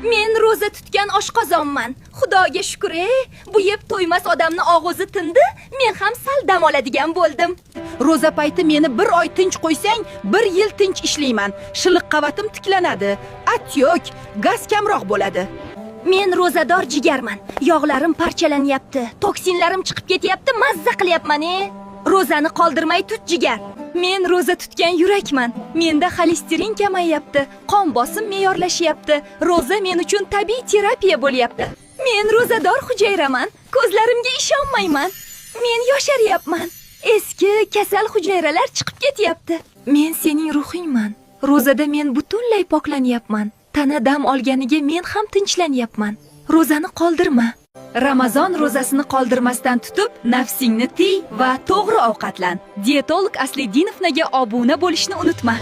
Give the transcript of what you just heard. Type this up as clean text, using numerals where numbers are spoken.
Men ro'za tutgan oshqozonman. Xudoga shukr, bu yeb to'ymas odamni og'zi tindi, men ham sal dam oladigan bo'ldim. Ro'za payti meni bir oy tinch qo'ysang, bir yil tinch ishlayman. Shiliq qavatim tiklanadi. Atyo'k, gaz kamroq bo'ladi. Men ro'zador jigarman. Yog'larim parchalanyapti, toksinlarim chiqib ketyapti, mazza qilyapman, e. Ro'zani qoldirmay tut, jigar. Men ro'za tutgan yurakman. Menda xolesterin kamayyapti, qon bosim me'yorlashyapti. Ro'za men uchun tabiiy terapiya bo'lyapti. Men ro'zador hujayraman. Ko'zlarimga ishonmayman. Men yosharyapman. Eski kasal hujayralar chiqib ketyapti. Men sening ruhingman. Ro'zada men butunlay poklanyapman. Tana dam olganiga men ham tinchlanyapman. Ro'zani qoldirma. Ramazon ro'zasini qoldirmasdan tutib, nafsingni tiy va to'g'ri ovqatlan. Diyetolog Asliddinovnaga obuna bo'lishni unutma.